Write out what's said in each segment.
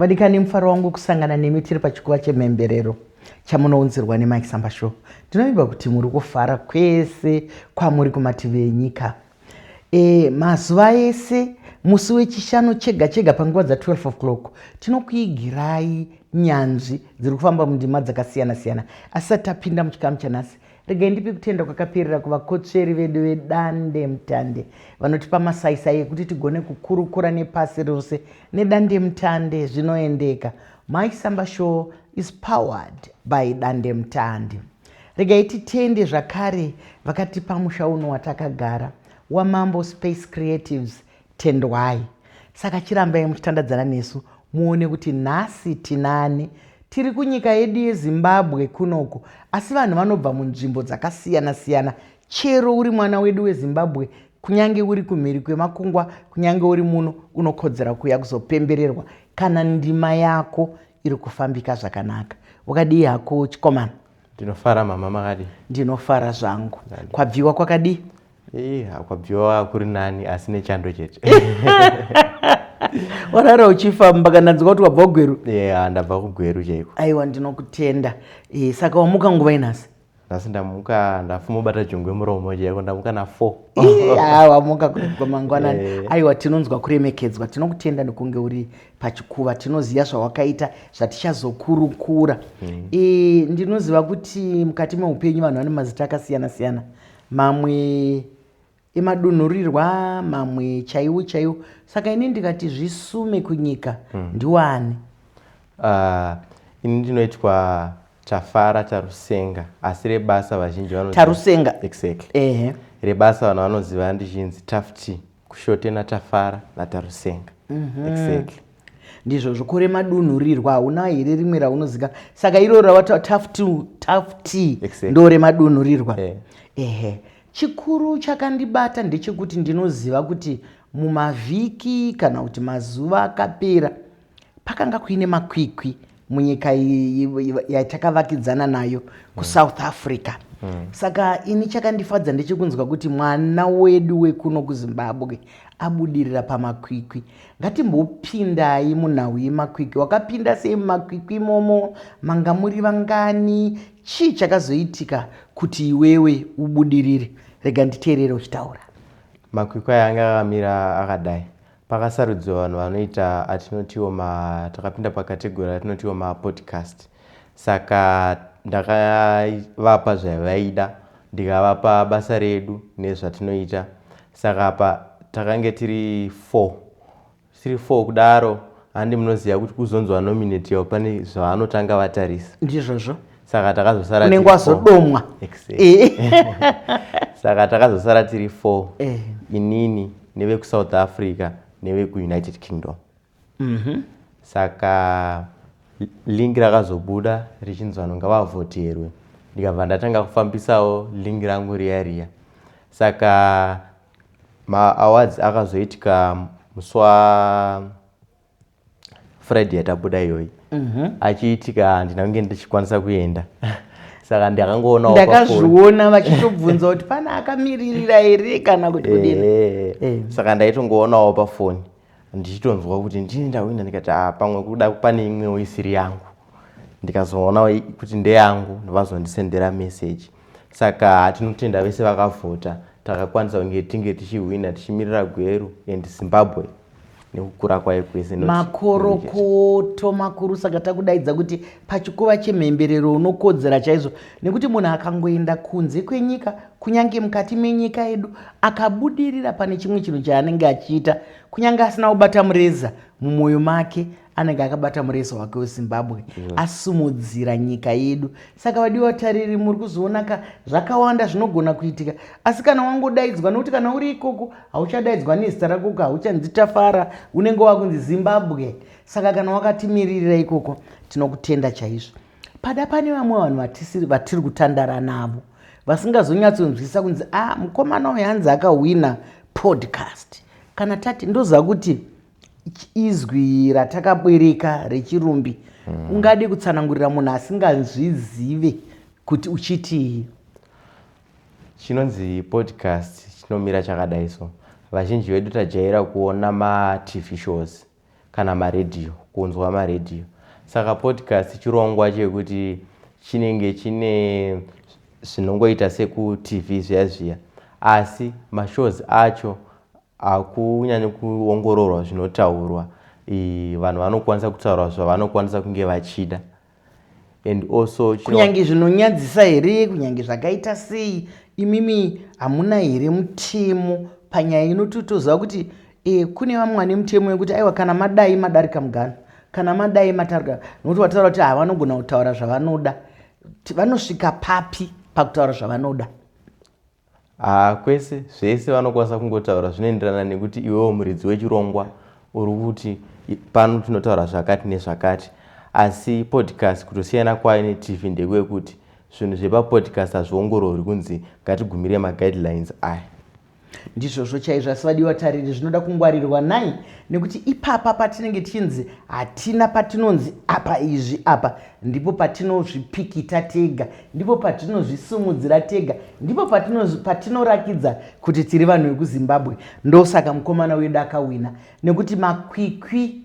Vadikani, mufaro wangu kusangana nemi tiri pachikuva chemhemberero chamunounzirwa neMike Samba Show. Ndinovimba kuti muri kufara kwese kwamuri kumativi enyika. Mazuva ese musi wechishanu chega chega panguva dza 12 o'clock tinokuigirai nyanzvi dziri kufamba mundima dzakasiyana siyana. Asi tapinda muchikamu chanhasi, regai ndipe kutenda kwakaperera kuvakotsveri vedu vedande mutande vanotipa masaisai ekuti tigone kukurukura nepasi rose nedande mutande zvinoendeka. Mike Samba Show is powered by Dande Mutande. Regai titende zvakare vakatipa musha uno watakagara waMambo Space Creatives. Tendwai. Saka chirambai muchitandadzana nesu muone kuti nhasi tinani. Tiri kunyika yedu yeZimbabwe kunoku, asi vanhu vanobva munzvimbo dzakasiyana siyana. Chero uri mwana wedu weZimbabwe, kunyange uri kumhiri kwemakungwa, kunyange uri muno, unokodzera kuuya kuzopembererwa kana ndima yako iri kufambika zvakanaka. Wakadii hako chikomana? Ndinofara mama, makadii? Ndinofara zvangu. Kwabviwa kwakadii? Kwabviwa kuri nani, asi nechando chete. Warara uchifamba kana nzwa kuti wabva kuGweru? Yeah, ndabva kuGweru chaiko. Aiwa, ndinokutenda. Saka wamuka nguva inhasi? Nhasi ndamuka, ndafumobata jongwe muromo chaiko, ndamuka na4. Wamuka kwamangwanani. Aiwa, tinonzwa kuremekedzwa, tinokutenda nekunge uri pachikuva. Tinoziva zvawakaita zvatichazokurukura. Ndinoziva kuti mukati meupenyu vanhu vane mazita akasiyana siyana, mamwe emadunhurirwa, mamwe chaiwo chaiwo. Saka ini ndikati zvisume kunyika, ndiwani? Ini ndinoitwa Tafara Tarusenga, asi rebasa vazhinji vanoziva Tarusenga. Exactly. Rebasa vanhu vanoziva ndichinzi Tafty, kushote naTafara naTarusenga. Exactly. Ndizvozvo. Kore madunhurirwa hauna here rimwe raunozika? Saka iro rawata Tafty, Tafty, ndo remadunhurirwa. Ehe. Chikuru chakandibata ndechekuti ndinoziva kuti mumavhiki kana kuti mazuva akapera pakanga kuine makwikwi munyika yatakavakidzana nayo kuSouth Africa. Saka ini chakandifadza ndechekunzwa kuti mwana wedu wekuno kuZimbabwe abudirira pamakwikwi. Ngatimbopindai munhau yemakwikwi. Wakapinda sei mumakwikwi imomo? Manga muri vangani? Chii chakazoitika kuti iwewe ubudirire? Rega nditeerere uchitaura. Makwikwi aya anga akamira akadai. Pakasarudzwa vanhu vanoita atinotiwo ma takapinda pacategory atinotiwo mapodcast. Saka ndakavapa zvavaida, ndikavapa basa redu nezvatinoita. Saka apa takange tiri 4, tiri 4 kudaro. Handi munoziva kuti kuzonzwa nominate pane zvavanotanga vatarisa? Ndizvozvo. Saka takazosara Unenge tiri four. Wazodomwa. Exactly. Saka takazosara tiri 4, inini nevekuSouth Africa nevekuUnited Kingdom. Saka link rakazobuda richinzi vanhu ngavavhoterwe, ndikabva ndatanga kufambisawo link rangu riya riya. Saka maawards akazoitika musi wa Friday yatabuda iyoyi. Achiitika handina kunge ndichikwanisa kuenda, saka ndakangoonawo pafoni. Ndakazviona vachitobvunza kuti pane akamiririra here kana kuti kudini. Saka ndaitongoonawo pafoni ndichitonzwa kuti ndini ndawina, ndikati a pamwe kuda pane imwewo isiri yangu. Ndikazoona kuti ndeyangu, vazondisendera message. Saka tinotenda vese vakavhota, takakwanisa kunge tinge tichihwina tichimirira Gweru and Zimbabwe nekukura kwayo kwese. Makorokoto makuru. Saka takudaidza kuti pachikuva chemhemberero unokodzera chaizvo, nekuti munhu akangoenda kunze kwenyika, kunyange mukati menyika yedu, akabudirira pane chimwe chinhu chaanenge achiita, kunyange asina kubata mureza, mumwoyo make anenge akabata mureza wake weZimbabwe, asumudzira nyika yedu. Saka vadiwa tariri, muri kuzoona ka zvakawanda zvinogona kuitika, asi kana wangodaidzwa, nokuti kana uri ikoko hauchadaidzwa nezita rako ka, hauchanzi Tafara, unenge wakunzi Zimbabwe. Saka kana wakatimiririra ikoko, tinokutenda chaizvo. Pada pane vamwe vanhu vatiri kutandara navo vasingazonyatsonzwisisa kunzi a mukomana uyu hanzi akahwina podcast. Kana tati ndoziva kuti izwi ratakabwereka rechirumbi, ungadi kutsanangurira munhu asinganzvizive kuti uchitii? Chinonzi podcast chinomira chakadai. So vazhinji vedu tajaira kuona maTV shows kana maredhiyo. Kunzwa maredhiyo. Saka podcast chirongwa chekuti chinenge chine zvinongoita sekuTV zviya zviya, asi mashows acho hakunyanyi kuongororwa zvinotaurwa. Vanhu vanokwanisa kutaura zvavanokwanisa kunge vachida and also Kunyange zvinonyadzisa here, kunyange zvakaita sei, imimi hamuna here mutemo panyaya inoti toziva kuti kune vamwe vane mutemo yekuti aiwa, kana madai madarika mugano, kana madai matarika, nokuti wataura kuti havanogona kutaura zvavanoda, vanosvika papi pakutaura zvavanoda? Haa, kwese zvese vanokwanisa kungotaura, zvinoenderana nekuti iwewo muridzi wechirongwa uri kuti pano tinotaura zvakati nezvakati. Asi podcast kutosiyana kwayo neTV ndekwekuti zvinhu zvepapodcast hazviongororwi kunzi ngatigumire maguidelines aya. Ndizvozvo chaizvo. Asi vadiwa tariri, zvinoda kungwarirwa nai, nekuti ipapa patinenge tichinzi hatina patinonzi apa izvi apa, ndipo patinozvipikita tega, ndipo patinozvisumudzira tega, ndipo patinorakidza kuti tiri vanhu vekuZimbabwe. Ndosaka mukomana wedu akawina, nekuti makwikwi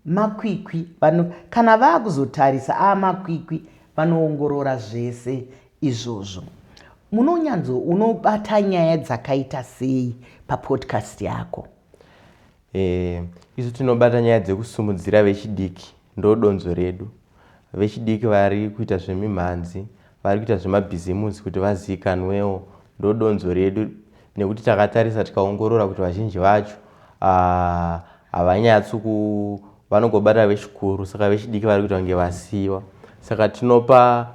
makwikwi vanhu kana vaakuzotarisa makwikwi vanoongorora zvese izvozvo. Munonyanzo unobata nyaya dzakaita sei papodcast yako? Isu tinobata nyaya dzekusumudzira vechidiki, ndo donzvo redu. Vechidiki vari kuita zvemimhanzi, vari kuita zvemabhizimusi, kuti vazivikanwewo, ndo donzvo redu, nekuti takatarisa tikaongorora kuti vazhinji vacho havanyatsi ku vanongobata vechikuru, saka vechidiki vari kuita kunge vasiyiwa. Saka tinopa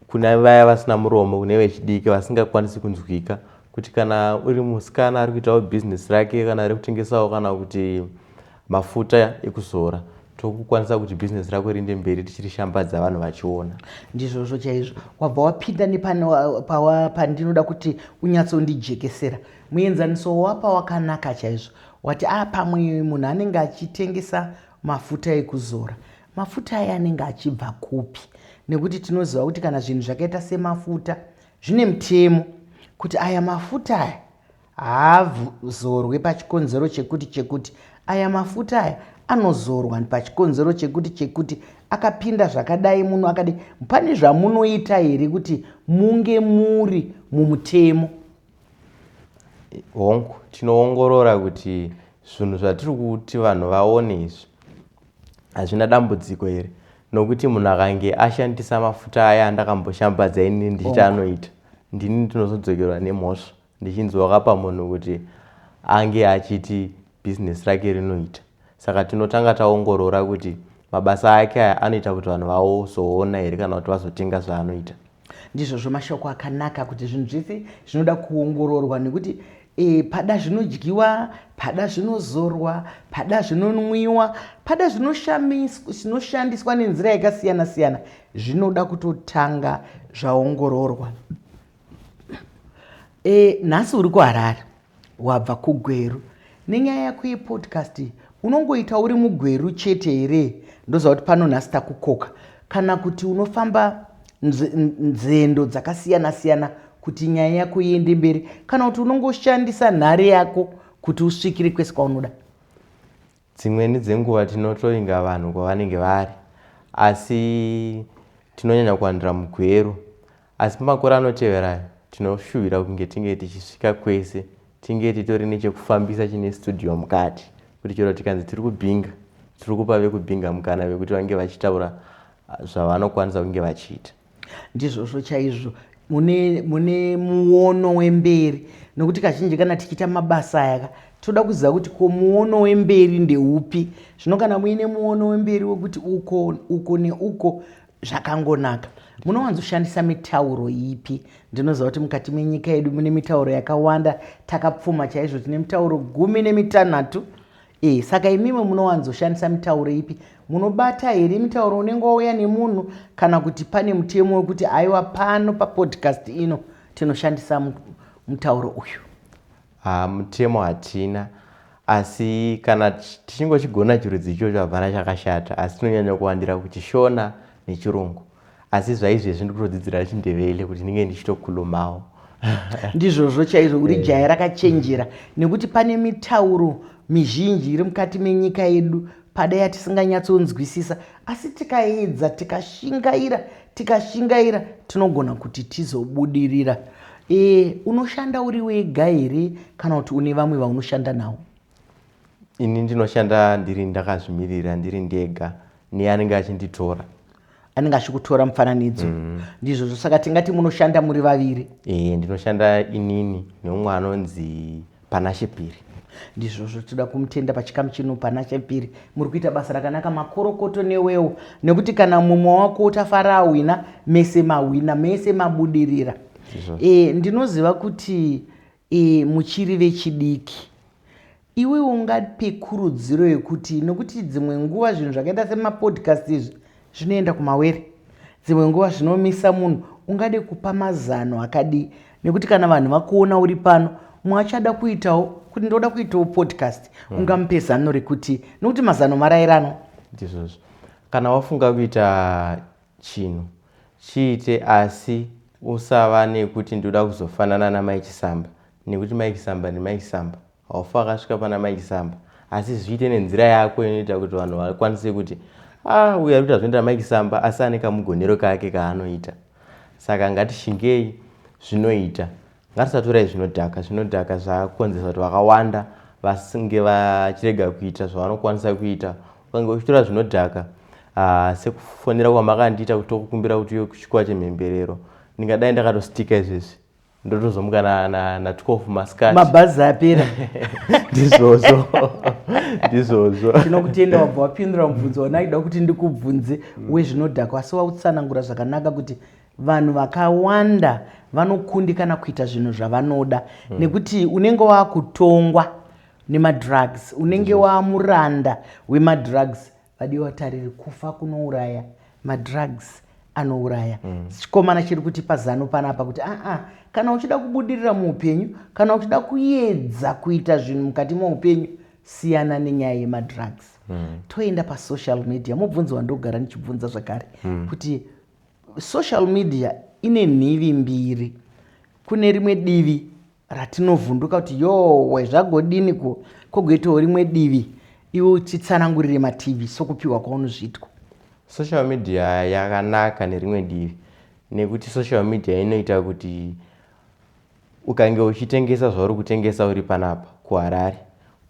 kuna vaya vasina muromo, kune vechidiki vasingakwanisi kunzwika, kuti kana uri musikana ari kuitawo bhizinesi rake, kana ari kutengesawo kana kuti mafuta ekuzora, tokukwanisa kuti bhizinesi rako riende mberi tichirishambadza vanhu vachiona. Ndizvozvo chaizvo. Wabva wapinda nepandinoda kuti unyatsondijekesera. Muenzaniso wapa wakanaka chaizvo. Wati pamwe munhu anenge achitengesa mafuta ekuzora. Mafuta aya anenge achibva kupi? Nekuti tinoziva kuti kana zvinhu zvakaita semafuta zvine mutemo kuti aya mafuta aya haazorwe pachikonzero chekuti chekuti, aya mafuta aya anozorwa pachikonzero chekuti chekuti, akapinda zvakadai muno akadai. Pane zvamunoita here kuti munge muri mumutemo? Hongu, tinoongorora kuti zvinhu zvatiri kuti vanhu vaone izvi hazvina dambudziko here, nokuti munhu akange ashandisa mafuta aya andakamboshambadza inini ndichiti anoita, ndini ndinozodzokerwa nemhosva ndichinzi wakapa munhu kuti ange achiti bhizinesi rake rinoita. Saka tinotanga taongorora kuti mabasa ake aya anoita kuti vanhu vazoona here kana kuti vazotenga zvaanoita. Ndizvozvo, mashoko akanaka kuti zvinhu zvese zvinoda kuongororwa, nekuti pada zvinodyiwa, pada zvinozorwa, pada zvinonwiwa, pada zvinoshandiswa nenzira yakasiyana siyana, zvinoda kutotanga zvaongororwa. Nhasi uri kuHarare, wabva kuGweru nenyaya yako yepodcast. Unongoita uri muGweru chete here? Ndoziva kuti pano nhasi takukoka, kana kuti unofamba nzendo dzakasiyana siyana kuti nyaya yako iende mberi, kana kuti unongoshandisa nhare yako kuti usvikire kwese kwaunoda? Dzimweni dzenguva tinotoinga vanhu kwavanenge vari, asi tinonyanya kuwandira muGweru. Asi pamakore anotevera tinoshuvira kunge tinge tichisvika kwese, tinge titori nechekufambisa chine studio mukati, kuti chero tikanzi tiri kuBinga, tiri kupa vekuBinga mukana vekuti vange vachitaura zvavanokwanisa kunge vachiita. Ndizvozvo chaizvo. Mune muono wemberi, nokuti kazhinji kana tichiita mabasa aya toda kuziva kuti ko muono wemberi ndeupi. Zvino kana muine muono wemberi wekuti uko uko neuko zvakangonaka. Munowanzoshandisa mitauro ipi? Ndinoziva kuti mukati menyika yedu mune mitauro yakawanda, takapfuma chaizvo, tine mitauro 16. Saka imimi munowanzoshandisa mitauro ipi? Munobata here mitauro unenge wauya nemunhu, kana kuti pane mutemo wekuti aiwa, pano papodcast ino tinoshandisa mutauro uyu? Ha, mutemo hatina, asi kana tichingochigona chirudzi ichocho hapana chakashata. Asi tinonyanya kuwandira kuchiShona neChirungu. Asi zvaizvezvi ndiri kutodzidzira chiNdevele kuti ndinge ndichitokhulumawo. Ndizvozvo chaizvo, uri jaya rakachenjera, nekuti pane mitauro mizhinji iri mukati menyika yedu pada yatisinganyatsonzwisisa, asi tikaedza, tikashingaira, tikashingaira, tinogona kuti tizobudirira. Unoshanda uri wega here kana kuti une vamwe vaunoshanda navo? Ini ndinoshanda ndiri ndakazvimirira, ndiri ndega, neanenge achinditora. Anenge achikutora mufananidzo. Ndizvozvo, saka tingati munoshanda muri vaviri? E, ndinoshanda inini neumwe anonzi Panashe Piri. Ndizvozvo, toda kumutenda pachikamu chino Panashe Piri. Muri kuita basa rakanaka, makorokoto newewo, nekuti kana mumwe wako Tafara awina, mese mawina, mese mabudirira. Ndinoziva kuti muchiri vechidiki. Iwe ungape kurudziro yekuti, nekuti dzimwe nguva zvinhu zvakaita semapodcast izvi zvinoenda kumawere, dzimwe nguva zvinomisa munhu, ungade kupa mazano akadii? Nekuti kana vanhu vakuona uri pano, mumwe achada kuitawo kuti ndoda kuitawo podcast, ungamupe zano rekuti, nekuti mazano marayirano. Ndizvozvo, kana wafunga kuita chinhu, chiite, asi usava nekuti ndoda kuzofanana naMai Chisamba, nekuti Mai Chisamba ndiMai Chisamba, haufa akasvika pana Mai Chisamba. Asi zviite nenzira yako inoita kuti vanhu vakwanise kuti, ah, uyu ari kuita zvinoita Mai Chisamba, asi ane kamugonero kake kaanoita. Saka ngatishingei, zvinoita. Ngatisatorai zvinodhaka. Zvinodhaka zvakonzesa kuti vakawanda vasinge vachirega kuita zvavanokwanisa kuita. Ukange uchitora zvinodhaka, sekufonera kwamakandiita kuti tokukumbira kuti uye kuchikoro chemhemberero, ndingadai ndakatostika izvezvi, ndotozomuka na 12 masikati. Mabhazi apera. Ndizvozvo, ndizvozvo. Tinokutenda, wabva wapindura mubvunzo wanaida kuti ndikubvunze wezvinodhakwa, asi wautsanangura zvakanaka kuti vanhu vakawanda vanokundikana kuita zvinhu zvavanoda nekuti unenge wakutongwa nemadrugs, unenge wamuranda wemadrugs. Vadiwa tariri, kufa kunouraya, madrugs anouraya. Chikomana chiri kutipa zano panapa kuti aa, kana uchida kubudirira muupenyu, kana uchida kuedza kuita zvinhu mukati meupenyu, siyana nenyaya yemadrugs. Toenda pasocial media. Mubvunzo wandogara ndichibvunza zvakare kuti social media ine nhivi mbiri. Kune rimwe divi ratinovhunduka kuti yowe, zvagodini ko, kwogoitawo rimwe divi. Iwe uchitsanangurire mativi sokupiwa kwaunozviitwa. Social media yakanaka nerimwe divi, nekuti social media inoita kuti ukange uchitengesa zvauri kutengesa uri panapa kuHarare,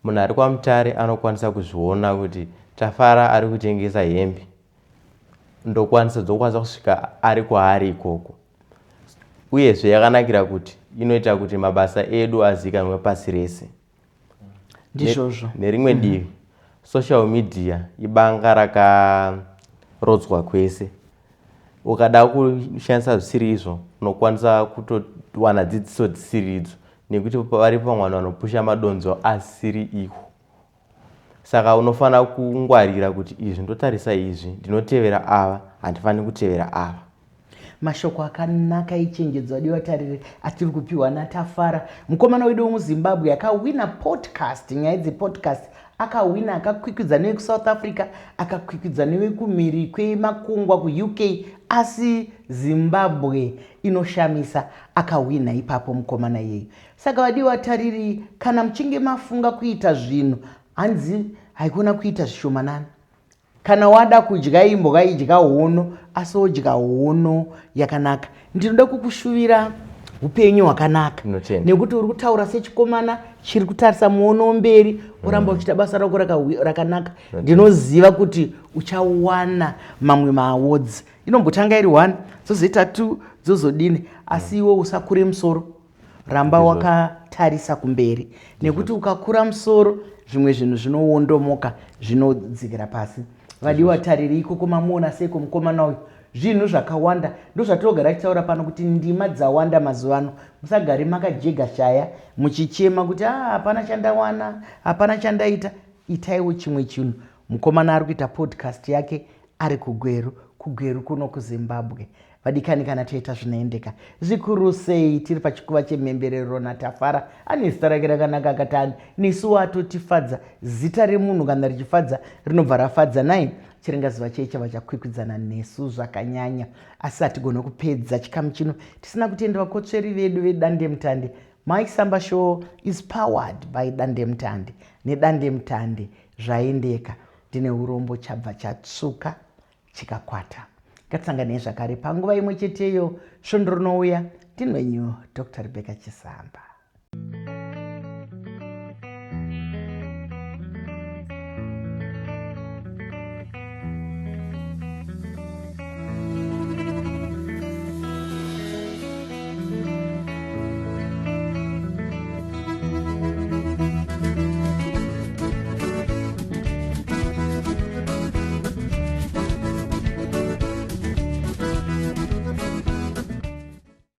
munhu ari kwaMutare anokwanisa kuzviona kuti Tafara ari kutengesa hembe, ndokwanisa dzokwanisa kusvika ari kwaari ikoko. Uyezve yakanakira kuti inoita kuti mabasa edu azikanwe pasi rese. Ndizvozvo. Nerimwe divi, social media ibanga rakarodzwa kwese. Ukada kushandisa zvisiri izvo, unokwanisa kutowana dzidziso dzisiri idzo, nekuti varipo vamwe vanhu vanopusha madonzo asiri iwo. Saka unofanira kungwarira kuti izvi ndotarisa, izvi ndinotevera, ava handifaniri kutevera ava. Mashoko akanaka echenjedzo, adiwa tariri, atiri kupiwa naTafara, mukomana wedu wemuZimbabwe akawina podcast, nyaya dzepodcast akawina, akakwikwidza newekuSouth Africa, akakwikwidza newekumhiri kwemakungwa kuUK, asi Zimbabwe inoshamisa, akawina ipapo mukomana iyeyo. Saka vadiwa tariri, kana muchinge mafunga kuita zvinhu, hanzi haikona kuita zvishomanana. Kana wada kudya imbwa, idya hono, asi odya hono yakanaka. Ndinoda kukushuvira upenyu hwakanaka, nekuti uri kutaura sechikomana chiri kutarisa muono mberi. Uramba uchiita basa rako rakanaka. Ndinoziva kuti uchawana mamwe maawards. Inombotanga iri 1, dzozoita 2, dzozodini, asi iwe usakure musoro, ramba wakatarisa kumberi, nekuti ukakura musoro zvimwe zvinhu zvinowondomoka, zvinodzikira pasi. Vadiwa tariri, ikoko mamuona seiko mukomana uyu? Zvinhu zvakawanda ndozvatinogara tichitaura pano kuti ndima dzawanda mazuva ano. Musagare makajega shaya muchichema kuti a, hapana chandawana, hapana chandaita. Itaiwo chimwe chinhu. Mukomana ari kuita podcast yake ari kuGweru. kuGweru kuno kuZimbabwe. Vadikani kana toita zvinoendeka zvikuru sei tiri pachikuva chemhemberero naTafara ane zita rake rakanaka akati nesu watotifadza zita remunhu kana richifadza rinobva rafadza nai chiringazuva chei chava chakwikwidzana nesu zvakanyanya asi hatigone kupedza chikamu chino tisina kutenda vakotsveri vedu vedandemutande. Mike Samba Show is powered by Dandemutande neDandemutande zvaendeka. Ndine urombo chabva chatsvuka chikakwata. Ngatisanganei zvakare panguva imwe cheteyo svondo rinouya. Ndini wenyu Dr Rebecca Chisamba.